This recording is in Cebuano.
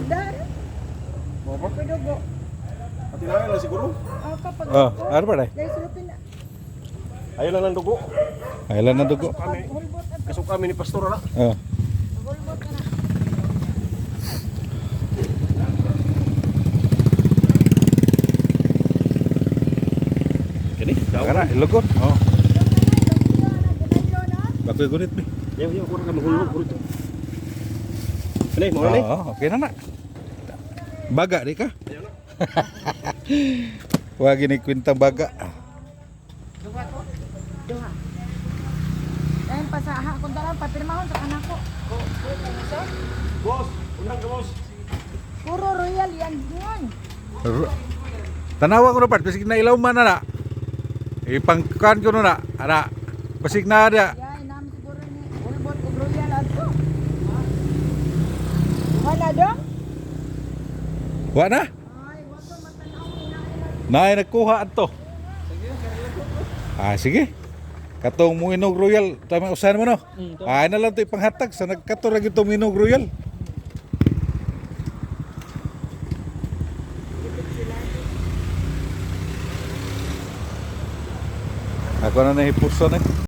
Order. Mo ba? Dugo. Pati na lang siguro. Oh, kapag Oh, ano ba dai? Dahil sulupin na. Ayaw lang ng dugo. Ay lang na dugo. Kami. Hulbot at Kasok kami ni Pastor na. Oh. hulbot na. Kini, Kana ilugot. Oh. Bakoy gunit mi. Yaw, yaw, kurang kami hulog, kurang ito. Kini, mo na ni. Oo, okay na na. Baga di ka? Ayaw na. Wa gini kwintang baga. Duha ko. Duha. Dahil pa sa ha, kung darang papirmahon sa anak ko. Boss, unang ka boss. Puro royal yan yun. Tanawa ko na part, basig na ilaw man na na. Ipangkuan ko na na. Ana, basig na dia. Yan, namin siguro ni hulbot ug royal adto. Wala dong? Wa na? Ay, wa ko matanaw ni na. Naay nagkuha adto. Ah, sige. Katong muinog royal, tama usahan mo no. Ay na lang to ipanghatag sa nagkato ra gyud tong muinog royal. Ako na nahipuson eh.